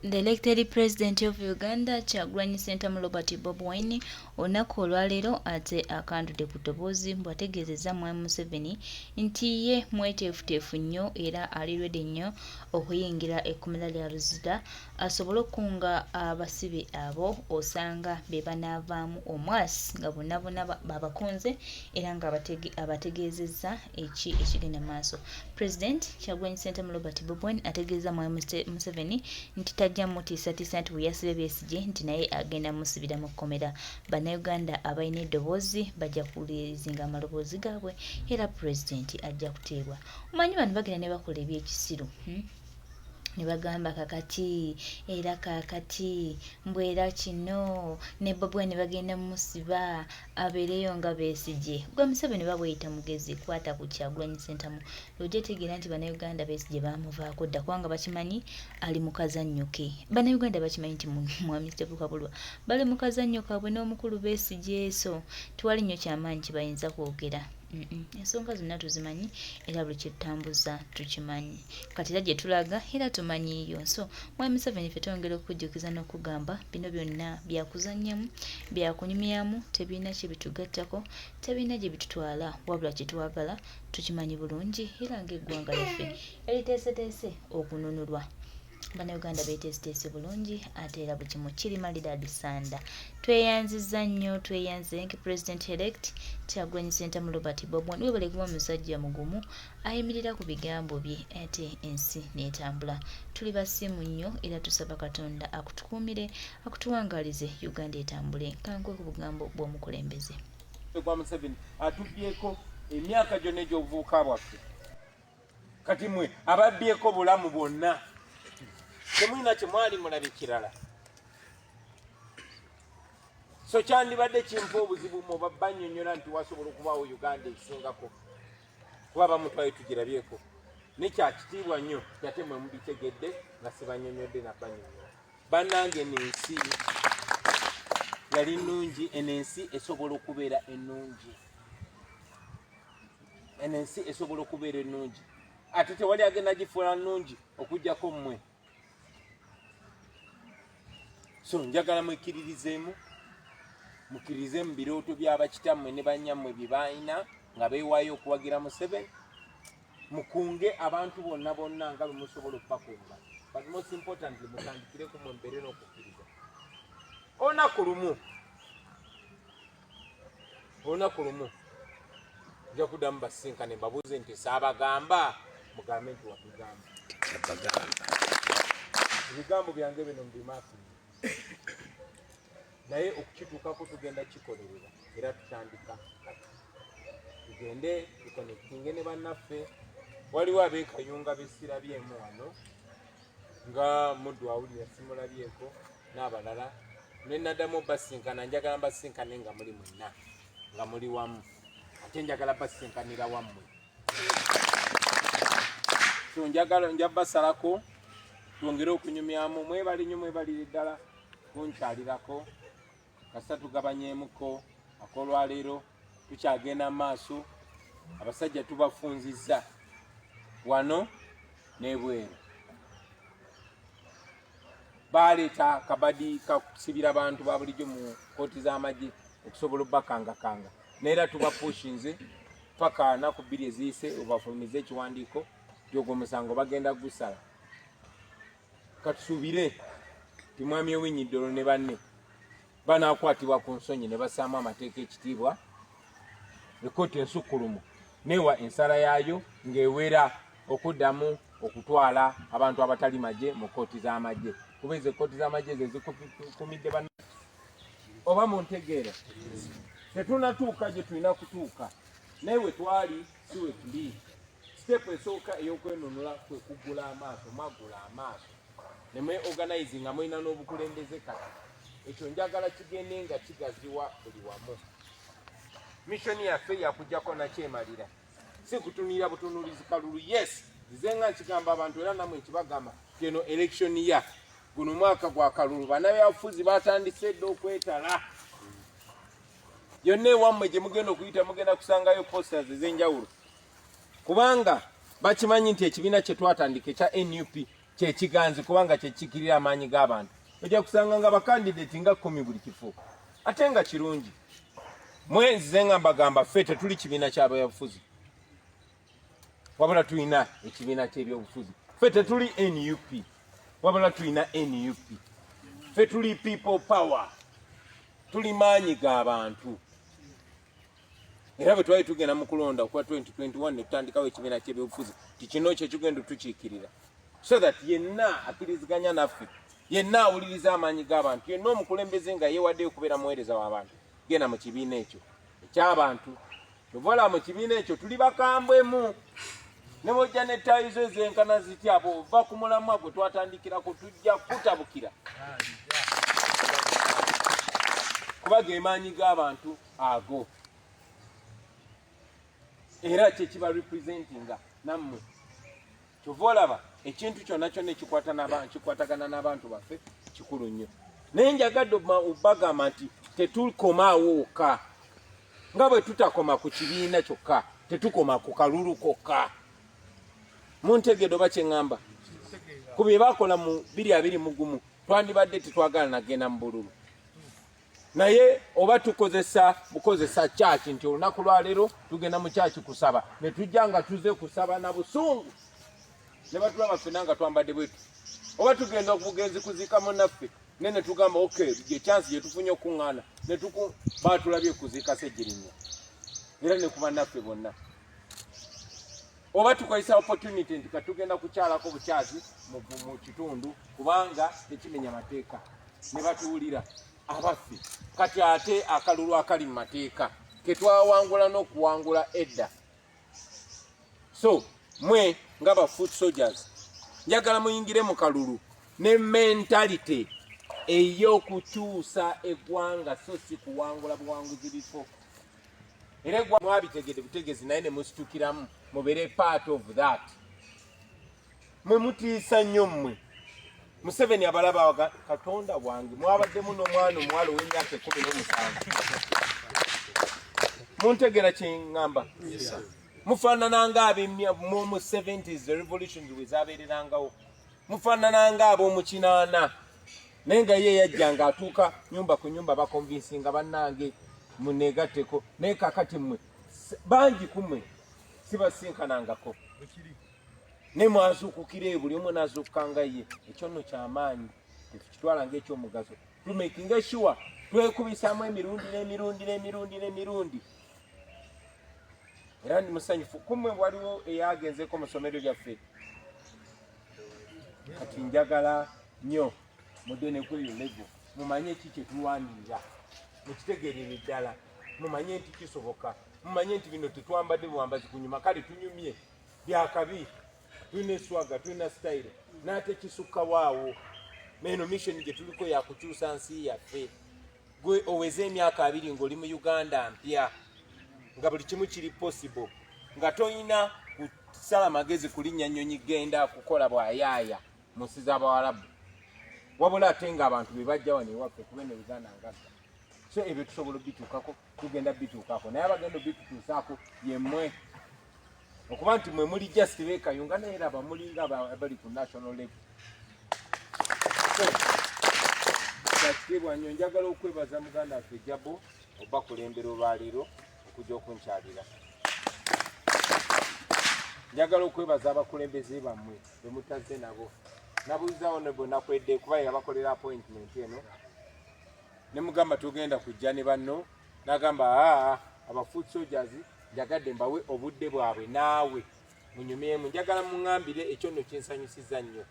The elected president of Uganda Kyagulanyi Ssentamu Robert Bobi Wine olunaku olwaleero ate akandudde ku ddoboozi bw'ategeezezza Mwami Museveni nti ye mweteefuteefu nnyo era ali ready nnyo okuyingira ekkomera lya Luzira asobole okukunga abasibe abo osanga be banaavaamu omwasi nga bonna bonna babakunze era nga abategeezezza eki ekigenda maaso. President Kyagulanyi Ssentamu Robert Bobi Wine ategeezza Mwami Museveni nti tajja mutiisatiisa nti bwe yasibye Besigye nti naye agenda musibira mu kkomera. Bannayuganda abalina eddoboozi bajja kulizinga amaloboozi gaabwe era pulezidenti ajja kuteebwa. Omanyi bano bagenda ne bakola ebyekisiru hmm? Ne bagamba kakati era kakati mbu era kino ne Bobi Wine bagenda musiba abeereyo nga Besigye. Gwe Museveni oba weeyita mugezi kwata ku Kyagulanyi Ssentamu lw'ojja otegeera nti Bannayuganda Besigye baamuvaako dda kubanga bakimanyi ali mu kazannyo ke. Bannayuganda bakimanyi nti Mwami Ssekabulwa bali mu kazannyo kaabwe n'omukulu Besigye so tewali nnyo kyamaanyi kye bayinza kwogera. Ensonga zonna tuzimanyi era buli kyetutambuza tukimanyi kati era gye tulaga era tumanyiiyo. So Mwami Museveni ffe twongera okukujjukiza n'okugamba bino byonna byakuzannyamu, byakunyumyamu, tebirina kye bitugattako, tebirina gye bitutwala wabula kye twagala tukimanyi bulungi era ng'eggwanga lyaffe eriteeseteese okununulwa. Bannayuganda beeteeseteese bulungi ate era buli kimu kiri malidaadi sanda. Tweyanzizza nnyo, tweyanze nki President elect Kyagulanyi Ssentamu Robert Bobi Wine webale kuba musajja mugumu ayimirira ku bigambo bye ate ensi n'etambula. Tuli basiimu nnyo era tusaba Katonda akutukuumire akutuwangaalize Uganda etambule. Kankwe ku bugambo bw'omukulembeze. Gwa Museveni atubbyeko emyaka gyonna egy'obuvubuka bwaffe. Kati mwe ababbyeko bulamu bwonna temulina kye mwali mulabye kirala. So kyandibadde kimpa obuzibu mu bannyonnyola nti wasobola okubaawo Uganda esingako kuba bamutwayo tugirabyeko ne kya kitiibwa nnyo ate mwe mubitegedde nga sibannyonnyodde na bannyonnyola. Bannange eno ensi yali nnungi, eno ensi esobola okubeera ennungi. Eno ensi esobola okubeera ennungi ate tewali agenda gifuula nnungi okuggyako mmwe. So njagala mwekkiririzeemu, mukkiririze mu birooto bya bakitammwe ne bannyammwe bye baalina nga beewaayo okuwagira Museveni. Mukunge abantu bonna bonna nga bwe musobola okubakunga, but most importantly mutandikire ku mmwe mubeere n'okukkiriza. Olunaku lumu, olunaku lumu nja kuddamu basinkane mbabuuze nti saabagamba, mugambe nti watugamba. Ebigambo byange bino mubimaakinge, naye okukituukako tugenda kikolerera era tutandika kati. Tugende tukonekitinge ne bannaffe. Waliwo ab'e Kayunga besirabyemu wano nga muddu awulira simulabyeko n'abalala ne naddamu basinkana. Njagala mbasinkane nga muli mwenna nga muli wamu, ate njagala basinkanira wammwe. So njagala nja basalako twongere okunyumyamu. Mwebale nnyo, mwebalire ddala kunkyalirako. Kasita tugabanyeemuko akolwaleero, tukyagenda maaso. Abasajja tubafunzizza wano n'ebweru, baleeta kabadi kakusibira bantu ba bulijjo mu kooti z'amagye okusobola obbakangakanga, naye era tubapushinze paka naku 2 eziyise obafulumize ekiwandiiko gyogwo omusango bagenda gusala. Katusuubire nti Mwami Owiny Dollo ne banne banaakwatibwa ku nsonyi ne bassaamu amateeka ekitiibwa, ekkooti ensukkulumu neewa ensala yaayo ng'ewera okuddamu okutwala abantu abatali magye mu kkooti z'amagye, kuba ezo ekkooti z'amagye ze zikukumidde banna. Oba muntegeera, tetunatuuka gye tulina kutuuka, naye we twali si we tuli. Step esooka ey'okwenunula kwe kuggula amaaso. Mwaggula amaaso ne mwe organize nga mulina n'obukulembeze. Kati ekyo njagala kigende nga kigaziwa buli wamu. Mission yaffe yakujjako nakyemalira, si kutunulira butunulizi kalulu. Yes, nze nga nkigamba abantu era namwe nkibagamba keno election ya guno mwaka gwa kalulu. Bannabyabufuzi batandise dda okwetala yonna ewammwe gye mugenda okuyita, mugenda kusangayo posters ez'enjawulo, kubanga bakimanyi nti ekibiina kye twatandika ekya NUP Kyekiganzi kubanga kyekikirira amaanyi g'abantu. Ojja kusanga nga bakandidate nga 10 buli kifo, ate nga kirungi. Mwenzize nga mbagamba ffe tetuli kibiina ky'abyabufuzi, wabula tulina ekibiina ky'ebyobufuzi. Ffe tetuli NUP, wabula tulina NUP. Ffe tuli people power, tuli maanyi g'abantu. Era bwe twali tugenda mu kulonda okwa 2021 ne tutandikawo ekibiina ky'ebyobufuzi ti kino kye kigenda otukiikirira, so that yenna akkiriziganya naffe, yenna awuliriza amaanyi g'abantu, yenna omukulembeze nga yeewaddeyo okubeera muweereza w'abantu, genda mu kibiina ekyo eky'abantu. Ovola mu kibiina ekyo tuli bakambwemu, ne bw'ojja n'ettaayi zo ezenkana zitya, bw'ova ku mulamwa gwe twatandikirako tujja kukutabukira, kuba ge maanyi g'abantu ago, era kyekiba representinga nammwe. Kyova olaba ekintu kyonna kyonna ekikwatagana n'abantu baffe kikulu nnyo. Naye njagadde obagamba nti tetukomaawo wokka, nga bwe tutakoma ku kibiina kyokka, tetukoma ku kalulu kokka. Muntegedde oba kye ŋŋamba? Ku bye baakola mu 2021 twandibadde tetwagala nagenda mu bululu, naye oba tukozesa bukozesa kyaki nti olunaku lwaleero tugenda mu kyaki kusaba, ne tujja nga tuze kusaba na busungu ne batulaba ffenna nga twambadde bwetu, oba tugenda obugenzi kuziika munnaffe ne ne tugamba okay, gye chance gye tufunye okuŋŋaana ne tuku batulabye kuziika Ssegirinya era ne ku bannaffe bonna, oba tukozesa opportunity nti katugenda kukyalako bukyazi mu kitundu kubanga tekimenya mateeka, ne batuwulira abaffe. Kati ate akalulu akali mu mateeka ketwawangula n'okuwangula edda. So mwe nga ba foot soldiers, njagala muyingire mu kalulu ne mentality ey'okukyusa eggwanga, so si kuwangula buwanguzi bifo. Era eggwanga mwabitegedde butegezi, naye ne musitukiramu mubeere part of that. Mwe mutiisa nnyo mmwe. Museveni abalaba waga Katonda wange, mwabaddemu n'omwana omuwala ow'emyaka 17. Muntegeera kye ŋŋamba? Mufaanana ng'ab'emu 70s, the revolutions we zabeererangawo, mufaanana ng'ab'omu 80, naye nga ye yajja ng'atuuka nyumba ku nyumba bakonvinsinga bannange muneegatteko. Naye kakati mmwe bangi ku mmwe sibasinkanangako, ne mwazuukukira buli omu n'azuukuka nga ye. Ekyo nno kyamaanyi, tetukitwala ng'ekyomugaso. Tumakinga sure twekubisaamu emirundi n'emirundi n'emirundi n'emirundi. Era ndi musanyufu kummwe waliwo eyagenzeko mu ssomero lyaffe. Kati njagala nnyo mudde ne kweyo level, mumanye ki kye tulwanirira, mukitegeerere ddala, mumanye nti kisoboka, mumanye nti bino tetwambadde buwambazi kunyuma. Kale tunyumye byakabi, tulina eswaga, tulina sitayiro, n'ate kisukka waawo. Eno mission gye tuliko yakukyusa nsi yaffe. Gwe oweze emyaka 20 ng'oli mu Uganda mpya, nga buli kimu kiri possible, nga toyina kusala magezi kulinnya nnyonyi genda kukola bwayaaya mu nsi z'Abawarabu, wabula ate ng'abantu be bajja wano ewaffe kuba eno Uganda ngagga. So ebyo tusobola obituukako, tugenda bituukako, naye abagenda obitutuusaako yemmwe, okuba nti mwe muli just beekayunga, naye raba mulinga abali ku national level. Kyakitiibwa nnyo. Njagala okwebaza muganda waffe Jabo obakulembera olwaleero okujja okunkyalira. Njagala okwebaza abakulembeze bammwe be mutazze nabo. Nabuuza Honorable Nakwedde kuba yabakolera appointment eno, ne mugamba tugenda kujja ne banno, n'agamba aa aba foot soldiers njagadde mbawe obudde bwabwe naawe munyumyemu, njagala muŋŋambire. Ekyo nno kinsanyusiza nnyo,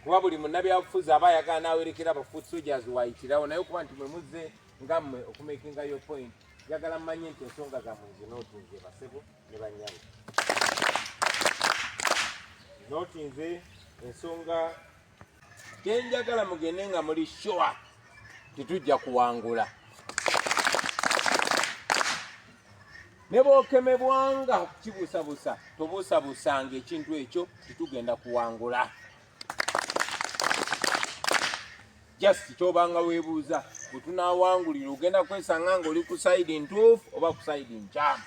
kuba buli munnabyabufuzi aba ayagala n'awerekera aba foot soldiers waayitirawo, naye okuba nti mwe muzze nga mmwe okumakinga your point, njagala mmanye nti ensonga zammwe nzinootinze, basebo ne bannyabo, nootinze ensonga. Kyenjagala mugende nga muli sure tetujja kuwangula, ne bwokemebwanga okukibuusabuusa, tobuusabuusanga ekintu ekyo, tetugenda kuwangula. Just kyobanga weebuuza bwe tunaawangulira, ogenda kwesanga ng'oli ku side ntuufu oba ku side nkyamu.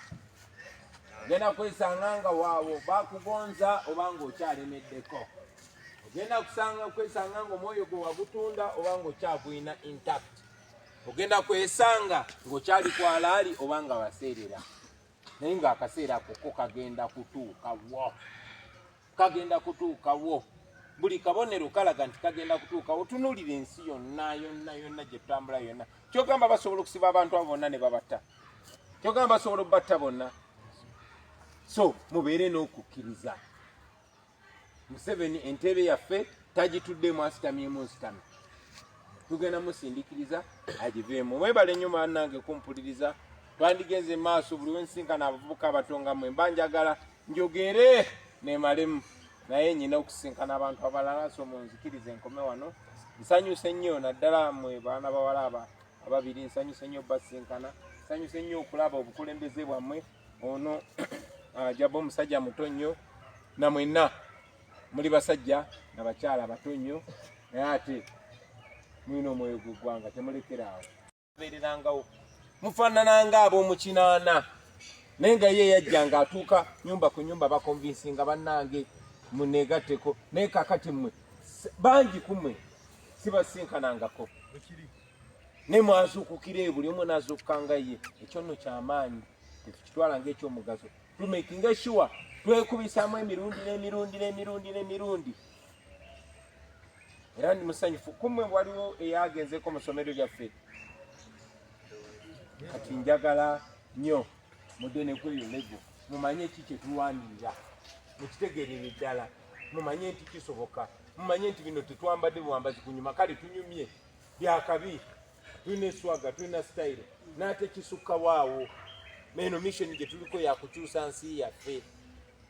Ogenda kwesanga nga waawo bakugonza oba ng'okyalemeddeko. Ogenda kusanga kwesanga ng'omwoyo gwe wagutunda oba ng'okyagulina intact. Ogenda kwesanga ng'okyali kwalaali oba nga waseerera, naye ng'akaseera ako ko kagenda kutuukawo, kagenda kutuukawo. Buli kabonero kalaga nti kagenda kutuukawo. Tunuulira ensi yonna yonna yonna gye tutambula yonna. Kyogamba basobola okusiba abantu abo bonna ne babatta? Kyogamba basobola okubatta bonna? So mubeere n'okukkiriza. Museveni entebe yaffe tagituddemu, asitamyemu nsitame, tugenda musindikiriza agiveemu. Mwebale nnyo bannange kumpuliriza. Twandigenze maaso buli wensinkana abavubuka abato nga mmwe mba njagala njogere nemalemu, naye nyina okusisinkana abantu abalala, so munzikirize nkome wano. Nsanyuse nnyo naddala mmwe baana bawala aba ababiri, nsanyuse nnyo obasinkana, nsanyuse nnyo okulaba obukulembeze bwammwe. Ono Jabo omusajja muto nnyo, namwenna muli basajja na bakyala bato nnyo, naye ate mulina omwoyo gw'eggwanga, temulekeraawo. Beererangawo mufaanana nga ab'omu kinaana, naye nga ye yajja ng'atuuka nyumba ku nyumba bakonvinsinga bannange muneegatteko, naye kakati mmwe bangi ku mmwe sibasinkanangako, naye mwazuukukira eyo, buli omu n'azuukuka nga ye. Ekyo nno kyamaanyi, tetukitwala ng'ekyomugaso. Tumakinga sure twekubisaamu emirundi n'emirundi n'emirundi n'emirundi. Era ndi musanyufu kumwe waliwo eyagenzeko mu ssomero lyaffe. Kati njagala nnyo mudde ne kweyo level, mumanye ki kye tulwanirira, mukitegeerere ddala, mumanye nti kisoboka, mumanye nti bino tetwambadde buwambazi kunyuma, kale tunyumye byakabi, tulina eswaga, tulina sitayiro, n'ate kisukka waawo. Eno mission gye tuliko yakukyusa nsi yaffe.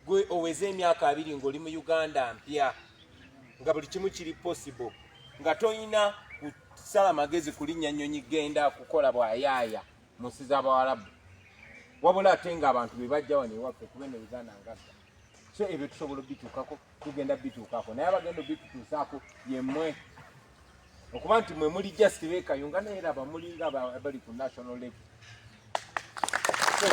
Gwe oweze emyaka 20 ng'oli mu Uganda mpya, nga buli kimu kiri possible, nga toyina kusala magezi kulinnya nnyonyi genda kukola bwayaaya mu nsi z'Abawarabu, wabula ate ng'abantu be bajja wano ewaffe kuba eno Uganda ngagga. So ebyo tusobola obituukako, tugenda bituukako, naye abagenda obitutuusaako yemmwe, okuba nti mwe muli just beekayunga, naye raba mulinga abali ku national level. So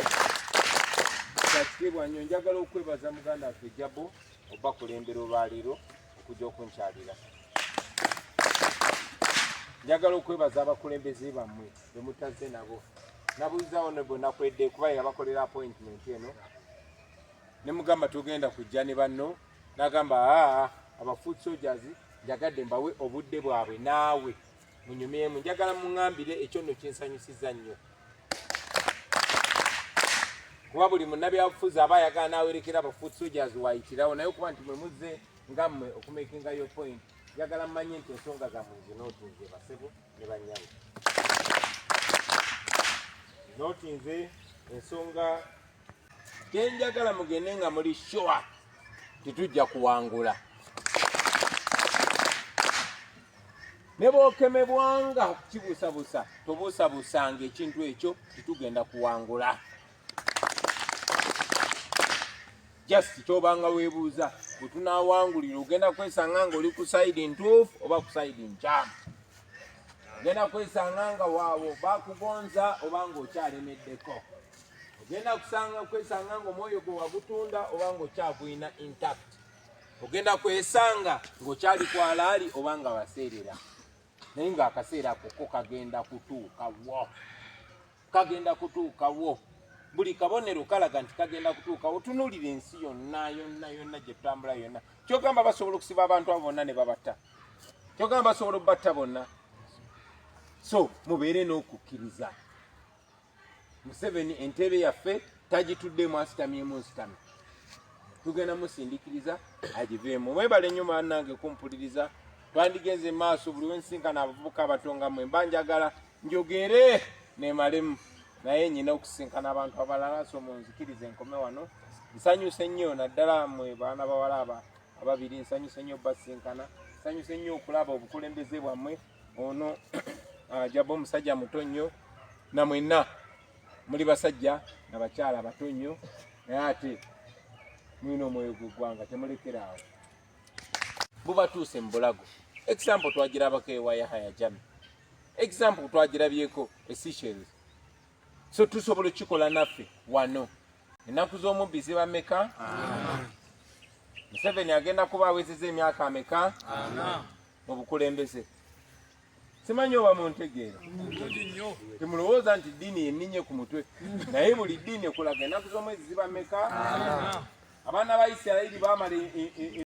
kyakitiibwa nnyo. Njagala okwebaza muganda waffe Jabo obakulembera olwaleero okujja okunkyalira. Njagala okwebaza abakulembeze bammwe be mutazze nabo. Nabuuza Honorable Nakwedde kuba yabakolera appointment eno, ne mugamba tugenda kujja ne banno, n'agamba aa aba foot soldiers njagadde mbawe obudde bwabwe naawe munyumyemu, njagala muŋŋambire. Ekyo nno kinsanyusiza nnyo, kuba buli munnabyabufuzi aba ayagala n'awerekera aba foot soldiers waayitirawo, naye okuba nti mwe muzze nga mmwe okumakinga your point, njagala mmanye nti ensonga zammwe nzinootinze, basebo ne bannyabo, nootinze ensonga. Kyenjagala mugende nga muli sure tetujja kuwangula, ne bwokemebwanga okukibuusabuusa, tobuusabuusanga ekintu ekyo, tetugenda kuwangula. Just kyobanga weebuuza bwe tunaawangulira, ogenda kwesanga nga oli ku side ntuufu oba ku side nkyamu. Ogenda kwesanga nga waawo bakugonza oba ng'okyalemeddeko. Ogenda kusanga kwesanga ng'omwoyo gwe wagutunda oba ng'okyagulina intact. Ogenda kwesanga ng'okyali kwalaali oba nga waseerera, naye ng'akaseera ako ko kagenda kutuukawo, kagenda kutuukawo. Buli kabonero kalaga nti kagenda kutuukawo. Tunuulira ensi yonna yonna yonna gye tutambula yonna. Kyogamba basobola okusiba abantu abo bonna ne babatta? Kyogamba basobola okubatta bonna? So mubeere n'okukkiriza. Museveni entebe yaffe tagituddemu, asitamyemu nsitame, tugenda musindikiriza agiveemu. Mwebale nnyo bannange kumpuliriza. Twandigenze maaso buli wensinkana abavubuka abato nga mmwe mba njagala njogere nemalemu, naye nyina okusisinkana abantu abalala, so munzikirize nkome wano. Nsanyuse nnyo naddala mmwe baana bawala aba ababiri, nsanyuse nnyo obasinkana, nsanyuse nnyo okulaba obukulembeze bwammwe. Ono Jabo omusajja muto nnyo, namwenna muli basajja na bakyala bato nnyo, naye ate mulina omwoyo gw'eggwanga, temulekeraawo. Bubatuuse mu bulago. Example twagirabako ewa Yahaya Jammeh, example twagirabyeko e Seychelles, so tusobola okukikola naffe wano. Ennaku z'omubbi ziba meka? Museveni agenda kuba awezeza emyaka ameka mu bukulembeze? Simanyi oba muntegeera. Temulowooza nti ddiini yenninye ku mutwe, naye buli ddiini ekulaga ennaku z'omwezi ziba meka. Abaana ba Isirayiri baamala e, e, e,